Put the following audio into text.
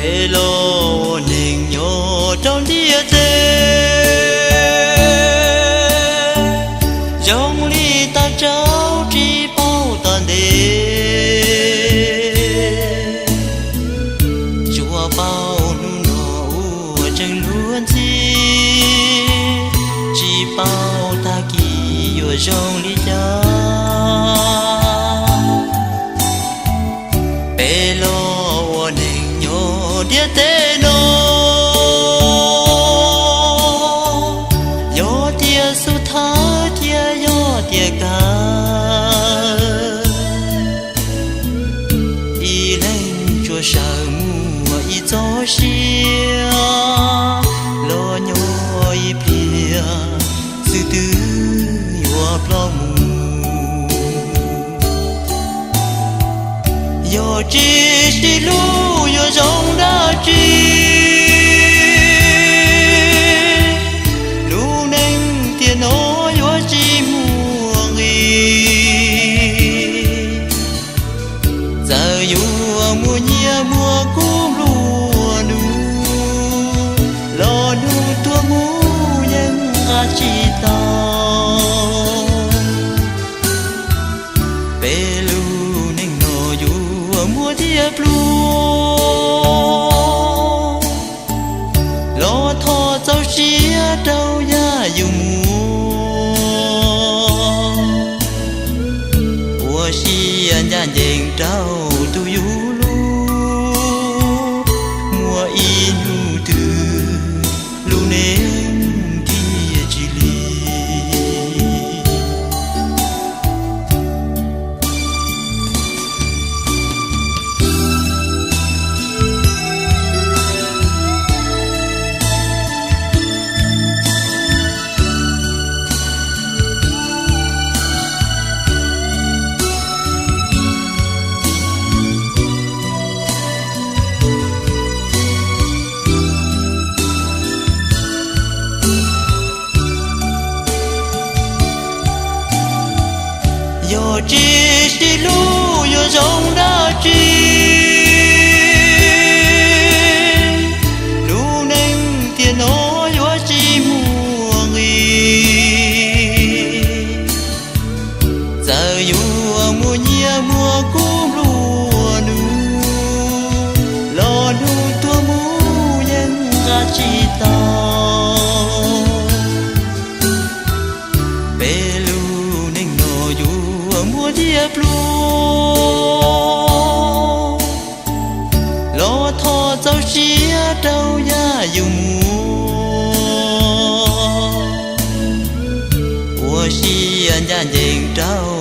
Peb los ua neeg nyob rau ntiaj teb, zoo li tau tsaub tsis paub tom ntej, tsuas paub hnub no uas tseem luag ntxhi, tsis paub tag kis yuav zoo li cas. Peb los ua neeg nyob ntiaj teb no, yog tias xub thawj thiab yog tias kawg, ib leeg tsuas sawv muaj ib txoj sia, los nyob ib pliag xwb twb yuav ploj mus. Yog tsis sib hlub yuav zoo dab tsi, lub neej tiam no yuav tsis muaj nqis. Txawm yuav muaj nyiaj muaj kub nplua nuj, los hnub tuag mus yeej nqa tsis tau. Peb lub neej no yuav muaj tiaj pluag, los thov txaus siab rau yam yus muaj. Ua siab ncaj ncees rau tus yus hlub, muaj ib hnub twg lub neej thiaj tsis lig. Yog tsis sib hlub yuav zoo dab tsi, lub neej tiam no yuav tsis muaj nqis. Txawm yuav muaj nyiaj muaj kub nplua nuj, los hnub tuag mus yeej nqa tsis tau. Peb lub neej no yuav muaj tiaj pluag, los thov txaus siab rau yam yus muaj. Ua siab ncaj ncees rau